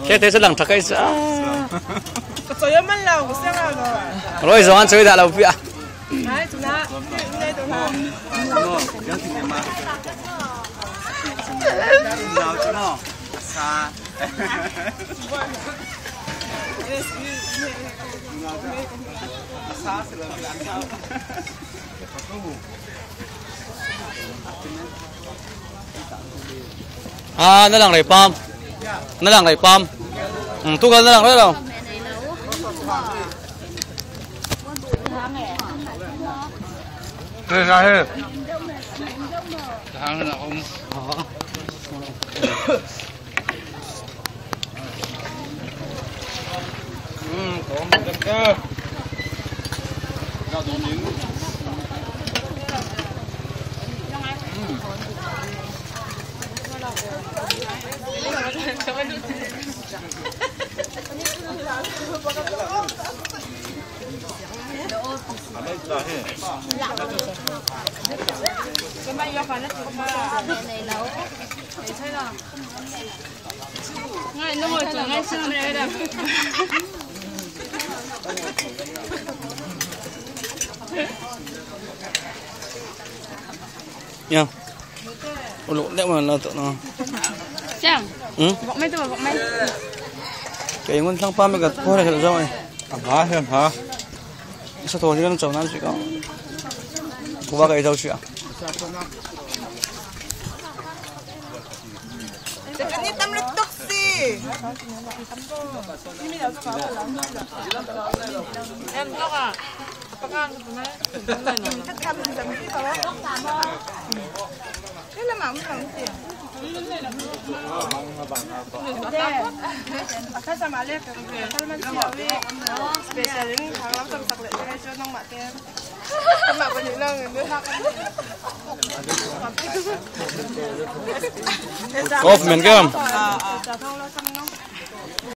Thế thế lang thakay sa. Rồi rồi ăn chơi đã lâu phía. À, nó lang lấy pam. Nó lang lấy pam. Ừ, tu gần nó lang đấy đâu. Đây ra hết. Hàng là ông. Ừ, có một cái cơ. Ra đồ miếng. Nha. Ôi lộn đấy mà nó tự nó. Chàng. Ừ. Vọng mấy tôi mà vọng mấy. Cái nguồn thăng pa mới gặp cô này rồi. Hả hả hả. Sao thôi thì nó chồng nó chỉ có. Cô ba cái đâu chuyện. Golf men kam.